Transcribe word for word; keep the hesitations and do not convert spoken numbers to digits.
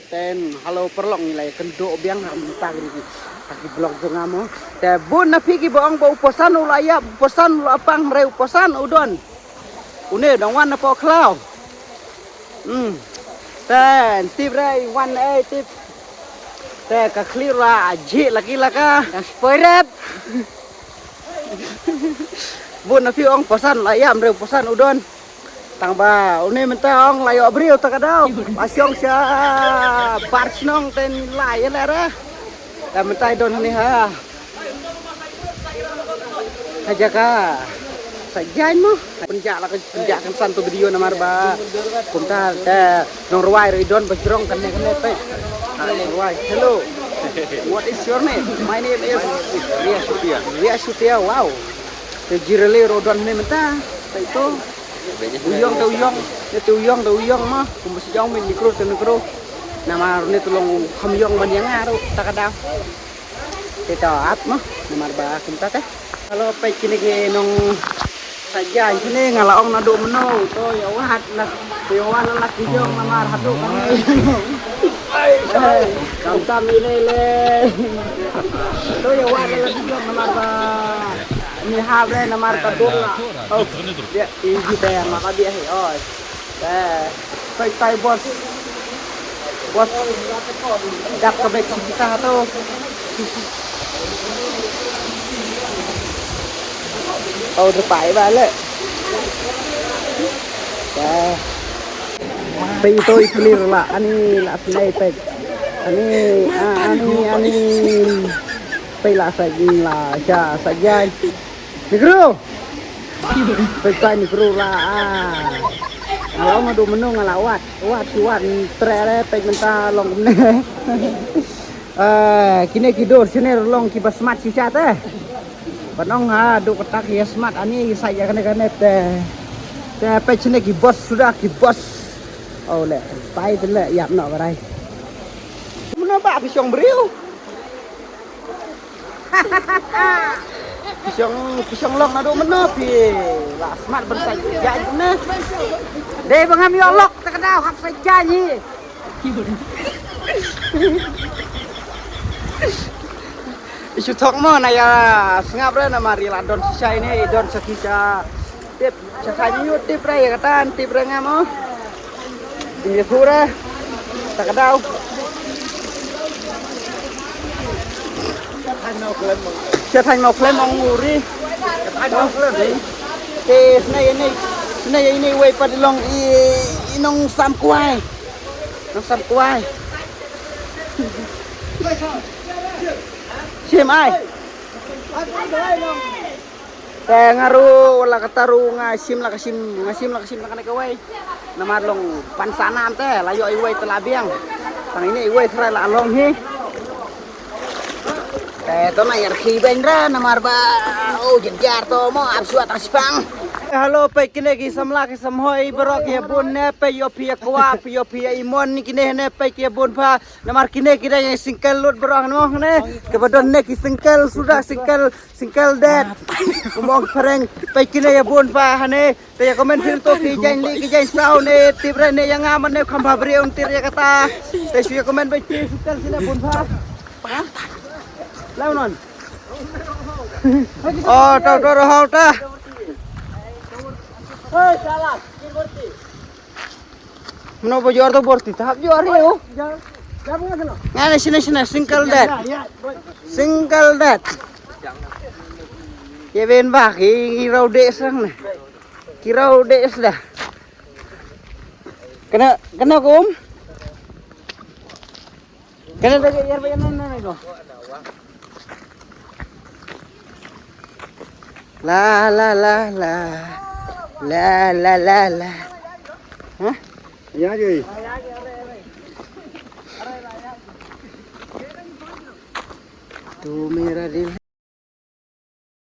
Ten, halo paralok, ngi la ïa kynduh biang ha ka bynta ki, ha ki vlog jong nga mo. Te bun na phi kiba ong ba u Posan u la ïap, u Posan u la pang, hynrei u Posan u don. Une dang wan na poh khlaw. Hmm. Ten, tip re, wan eh, tip. Te ka khlieh la jhieh la ki la ka. Ka spoirep. Bun na phi ong Posan la ïap, hynrei u Posan u don. Tang ba une mynta ong la ïoh briew ta ka daw. La shong sha bar shnong, ten la ïa leh re. Te mynta i don hangne ha, ha jaka Saitjaiñ mo. Pynjah la ka, pynjah kan san to video namar ba kumta te nongrwai ruh i don ba jrong kane kane peit. Ah, nongrwai. Hello. What is your name? My name is Ria Shutia. Ria Shutia. Wow. Te Jiraili ruh don hangne mynta. Peit to. U ïong te u ïong, te u ïong te u ïong mo, kumba shu ïong, mih ne kru te ne kru. Namar ne te long kham ïong ban ïa nga ruh ta ka daw. Te to ap mo, namar ba kumta te. Halo, peit kine ki nong Saitjaiñ kine, nga la ong naduh mynno to ïa wad na, to ïa wad na la ki ïong namar haduh kane. Ai, kam tam ine le. To ïa wad na la ki ïong namar ba ni hap re namar ka dum la. Oh, dia, iji te ma ka dia hi, oi. Eh, tai tai bos. Bos. Dap ka bek sisa to. Oh, depai ba le. Ya. Pei to i clear la, ani la snai pei. Ani, ah, ani, ani. Pei la sa jing la, ja, sa jai. Negro. Peit kai ni kru la, ah. Nga la ong naduh mynno nga la wad. Wad ki wad, tre re, peit mynta long kumne. Eh, kine ki dur shane ruh long kiba smat shisha te. Ban ong haduh kata ki ïa smat ani ïa sait ïa kane kane te. Te peit shane ki bos suda ki bos. Oh le, pai te le ïap noh barai. Kumno ba phi shong briew? Phi shong, phi shong lok naduh mynno phi la smat ban sa jaiñ ne. Dei ba ngam ïoh lok ta ka daw hap sa jaiñ hi. I shu thok mo na ïa sngap re namar i la don shisha ine, i don sha ki sha. Tip, sha kane ïoh tip re ïa kata, tip re nga mo. Ïa pura. Ta ka daw. Sha thaiñ Mawkhlem ong uri. Te sna ïa ne, sna ïa ne wei pat i long i, i nong Sam Kwai. Nong Sam Kwai. Shim ai. Te nga ruh la kata ruh nga shim la ka shim, nga shim la ka shim na kane kawei. Namar long pan sa nam te la ïoh iwei te la biang. Tang ine iwei trai la long hi. Te to na ïar khi ben ra namar ba, oh, jynjar to mo ap shuwa tang shipang. Hello, peit kine ki samla ki samhoi baroh ki ïa bun ne, peit ïoh phi ïa kwah, peit ïoh phi ïa imon ni kine ne, peit ki ïa bun pha. Namar kine kine ïa single lut baroh ne mo ne. Kaba don ne ki single suda single Single dad. Kumba ong phareng, peit kine ïa bun pha hane. Te ïa comment phi to ki jaiñ li ki jaiñ saw ne tip re ne ïa nga man ne kham bha briew tir ïa kata. Te shu ïa comment beit phi single sine bun pha. Lau non. Oh, tau to ro hau ta. Hei, salah. Mano ba jor to borti ta hap jor hi o. Nga ne sine sine single dad. Single dad. Ye ben ba ki rau de sang ne. Ki rau de sda. Kena kena kum. Kena da ke yar ba yan nan nan ko. La la la la. La la la la. Hah? Ya je. Tu mera dil.